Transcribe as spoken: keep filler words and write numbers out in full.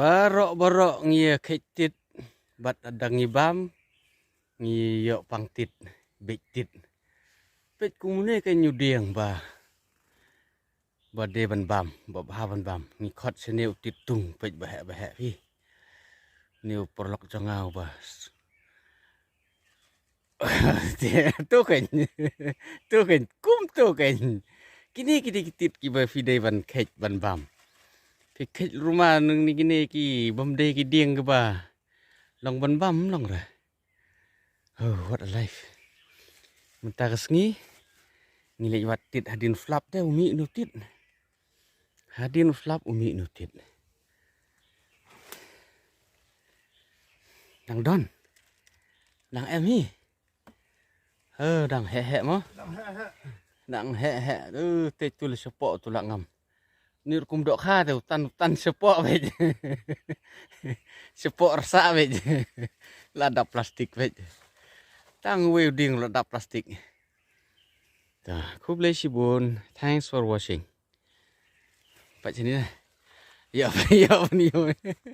Baroh baroh ngi ïa kheit tit bad hadang ngi bam ngi ïoh pang tit, beit tit. Peit kumne ka ñiudieng ba ba dei ban bam, ba bha ban bam. Ngi khot sha ne u tit tung, peit ba heh ba heh phi. Ne u paralok jong nga ba. Tu kein, tu kein, kum tu kein. Kine kine ki tit kiba phi dei ban kheit ban bam. Phi kheit ruma nung ni kine ki bam dei ki dieng kiba long ban bam long re. Oh, what a life. Mynta ka sngi ngi leit wad tit hadien flap te u mih nu tit. Hadien flap u mih nu tit. Dang don. Dang em hi. He, dang heh heh mo. Dang heh heh. Eh, te tu la shapoh tu la ngam. Ni rukum dohkha te u tan u tan shapoh beit. Shapoh rasa beit. La dap plastik beit. Tang wei u dieng la dap plastik. Ta, khublei shibun. Thanks for watching. Pat sini lah. Ya, ya, ya.